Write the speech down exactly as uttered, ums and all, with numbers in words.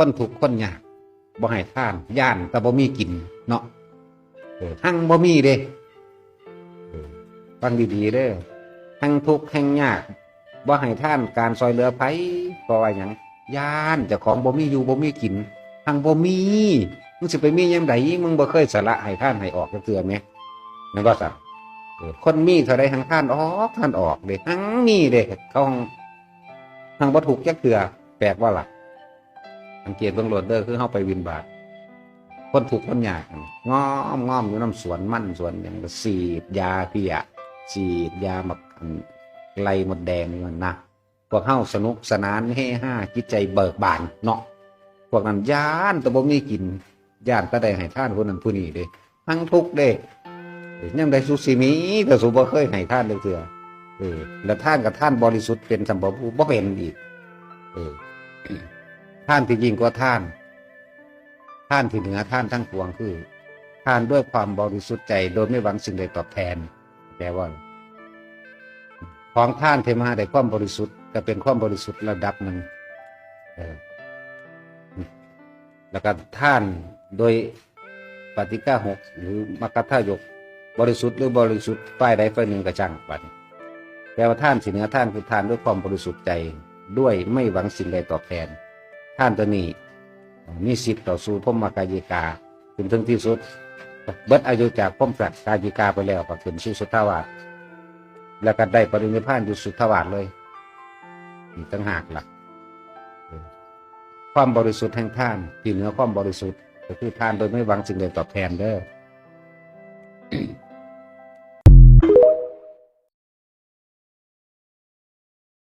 คนทุกข์คนยาก บ่ให้ทาน ย้านแต่บ่มีกินเนาะ เออ หั่งบ่มีเด้ เออ ฟังดีๆเด้อ หั่งทุกข์หั่งยาก บ่ให้ทาน การซอยเหลือไผ เพราะว่าหยัง ย้านเจ้าของบ่มีอยู่บ่มีกิน หั่งบ่มี มึงสิไปมียามใด มึงบ่เคยสละให้ทานให้ออกจักเทื่อแหม แม่นบ่ซั่น เออ คนมีเท่าใดหั่งทานออก ทานออกเด้ หั่งมีเด้ เขาหั่ง หั่งบ่ทุกข์จักเทื่อ แปลกบ่ล่ะ สังเกตเบิ่งโลดเด้อ คือเฮาไปบิณฑบาต คนทุกข์คนยาก ง่อมๆอยู่นำสวนมันสวนหยัง ก็ฉีดยาเพี้ย ฉีดยาหมาก อัน ไล่มดแดงอยู่นั่นนะ พวกเฮาสนุกสนานเฮฮา จิตใจเบิกบานเนาะ พวกนั้นย้านแต่บ่มีกิน ย้านแต่ได้ให้ทานผู้นั้นผู้นี้เด้ หั่งทุกข์เด้ เออ ยามใดสูสิมี แต่สูบ่เคยให้ทานจักเทื่อ เออ แล้วทานก็ทานบริสุทธิ์เป็นซ้ำบ่ บ่เป็นอีก เออ ทานที่ยิ่งกว่าทาน ทานที่เหนือทานทั้งปวงคือ ทานด้วยความบริสุทธิ์ใจโดยไม่หวังสิ่งใดตอบแทน แปลว่า ของทานที่มาได้ความบริสุทธิ์ ก็เป็นความบริสุทธิ์ระดับหนึ่ง เออ แล้วก็ทานโดยปาติกาหก หรือมัคคทายก บริสุทธิ์หรือบริสุทธิ์ฝ่ายใดฝ่ายหนึ่งก็ช่าง บัดนี้ แปลว่าทานที่เหนือทานคือทานด้วยความบริสุทธิ์ใจ ด้วยไม่หวังสิ่งใดตอบแทน ทานตัวนี้ มีสิทธิ์เข้าสู่พรหมกายิกา ขึ้นถึงที่สุด เบิดอายุจากพรหมกายิกาไปแล้วก็ขึ้นสู่สุทธาวาส แล้วก็ได้ปรินิพพานอยู่สุทธาวาสเลย อีกต่างหากล่ะ ความบริสุทธิ์แห่งทานที่เหนือความบริสุทธิ์ ก็คือทานโดยไม่หวังสิ่งใดตอบแทนเด้อ